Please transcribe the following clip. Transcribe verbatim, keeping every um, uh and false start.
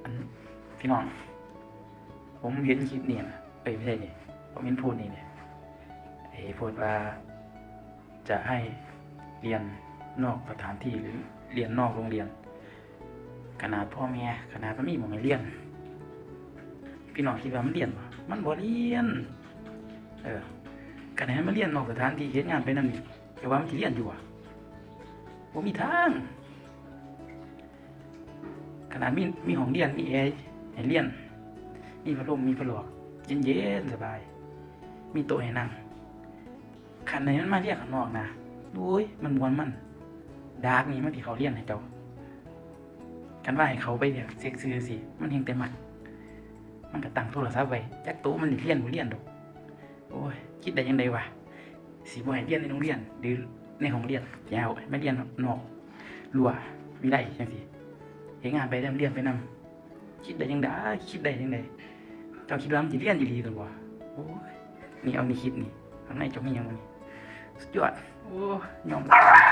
อัน พี่น้อง ผมเห็นคลิปนี่นะ เอ้ย ไม่ใช่นี่ ผมเห็นโพสต์นี่เนี่ย ไอ้โพสต์ว่า จะให้เรียนนอกสถานที่หรือเรียนนอกโรงเรียน ขนาดพ่อแม่ ขนาดมันมีหม่องให้เรียน พี่น้องคิดว่ามันเรียนบ่ มันบ่เรียน เออ ขนาดให้มันเรียนนอกสถานที่ เฮ็ดงานไปนำนี่ แต่ว่ามันสิเรียนอยู่บ่ บ่มีทาง ขนาดมี มีห้องเรียน มีแอร์ให้เรียน มีพัดลม มีพัดลอก เย็นๆ สบาย มีโต๊ะให้นั่ง คันให้มันมาเรียนข้างนอกนะ โอ้ย มันม่วนมัน ดากนี่มันสิเข้าเรียนให้เจ้า คันว่าให้เขาไปเรียนเซ็กซื่อสิ มันแฮ่งแต่มัก มันก็ตั้งโทรศัพท์ไว้ จักโตมันสิเรียนบ่เรียนดอก โอ้ย คิดได้จั่งใดวะ สิบ่ให้เรียนในโรงเรียน หรือในห้องเรียน สิให้เอามาเรียนนอกรั้ววิไลจั่งซี้ เฮ็ดงานไปนำ เรียนไปนำ คิดได้จั่งใด คิดได้จั่งใด เจ้าคิดว่ามันสิเรียนอีหลีซั่นบ่ โอ้ย นี่เอานี่คิดนี่ ข้างในเจ้ามีหยังบ่นี่ สุดยอด โอ้ย ยอมรับ